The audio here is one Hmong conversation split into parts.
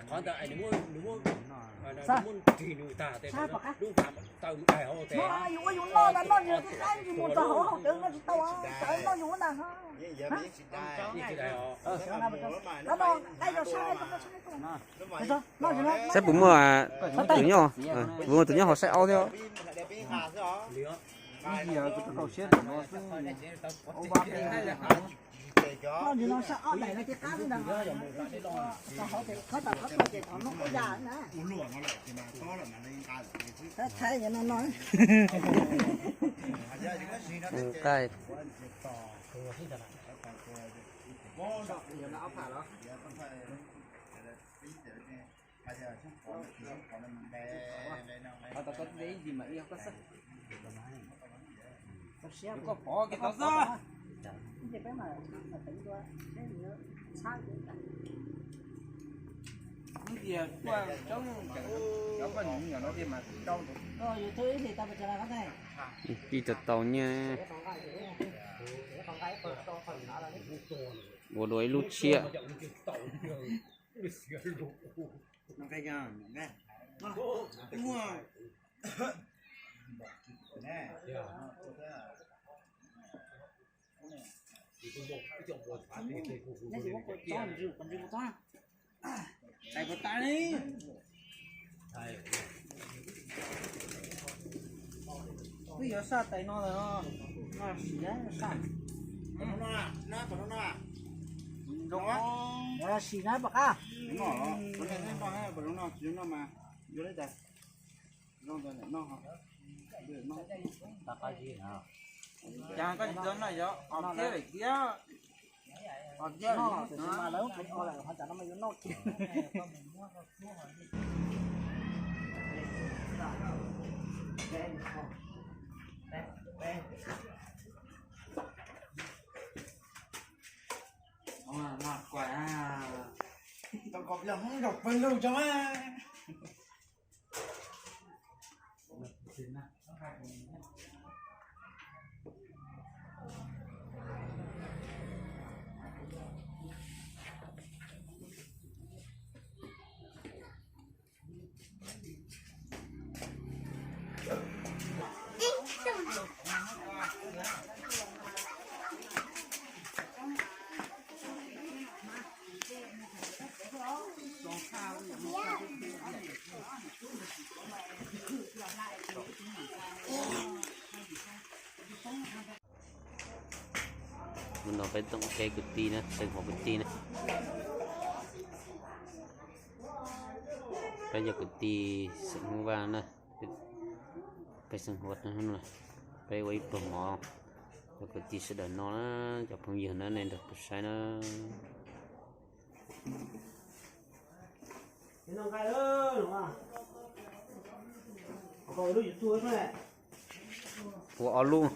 Qhov ntawd nws muab, nws muab, nws muab nrig nws tag tes lub vam taw mus daig hauv tes. Yus ua yus noj ntag, noj nws qab nws mus rau hauv haus cawv noj tsis tau, cawv noj yus ntag. Saib puas muaj tus nyob, puas muaj tus nyob hauv saib aub thiab. Noj nws no saib aub daim no tiv qab ntag. Rau hauv tes qhov tau qhov tuag ces thaum no ua yam na. Nqaij. Koj pov kiag tau xwb. Ib tias tuaj coob cov poj niam me nyuam no thiaj mas rau. Ib tug tau nyiaj ua dua ib lub tshiab. Tais puas tas li? Twb yuav saj tais no lawm no. No sim na, saj. Sim na pom qab. Cas koj tsis tau noj yog qos thiab lawm thiab. Qos thiab lawm. Tau kos peb los Hmoob nrog pawg lug tso mas. Hnub no peb toom kev kwv tij na, xeem Huas kwv tij na. Peb yog kwv tij xeem Hmoob Vaj na, peb xeem Huas, peb ua ib pluag mov rau kwv tij sawv daws noj na, cov phooj ywg na, nej nrog kuv saib na. Ua ob lub.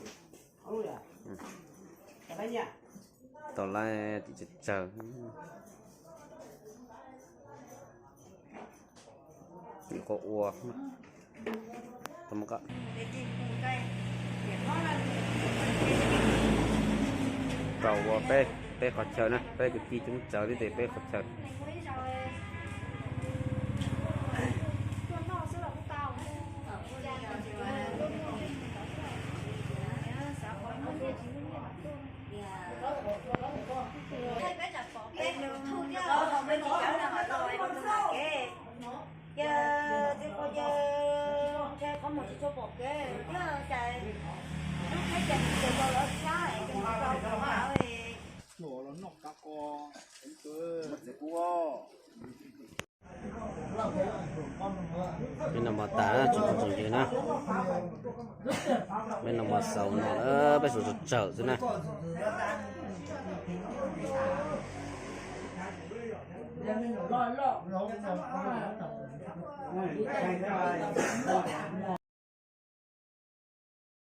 Tau lawm, tim tsawg tsawg. Qhov ua, rau ua peb, peb qhov chaw na, peb kwv tij coob tsawg thiab ces peb qhov chaw. Ces txij ko ces ntshe qhov muag tsis tshua pom kev thiab ces lub tsheb ces mus ces tau lawv thiab es ces mus rau tus lawv. Peb noj mov tas tsoom phooj tsoom ywg na, peb noj mov xaus no na, peb suav tsawg tsawg xwb na.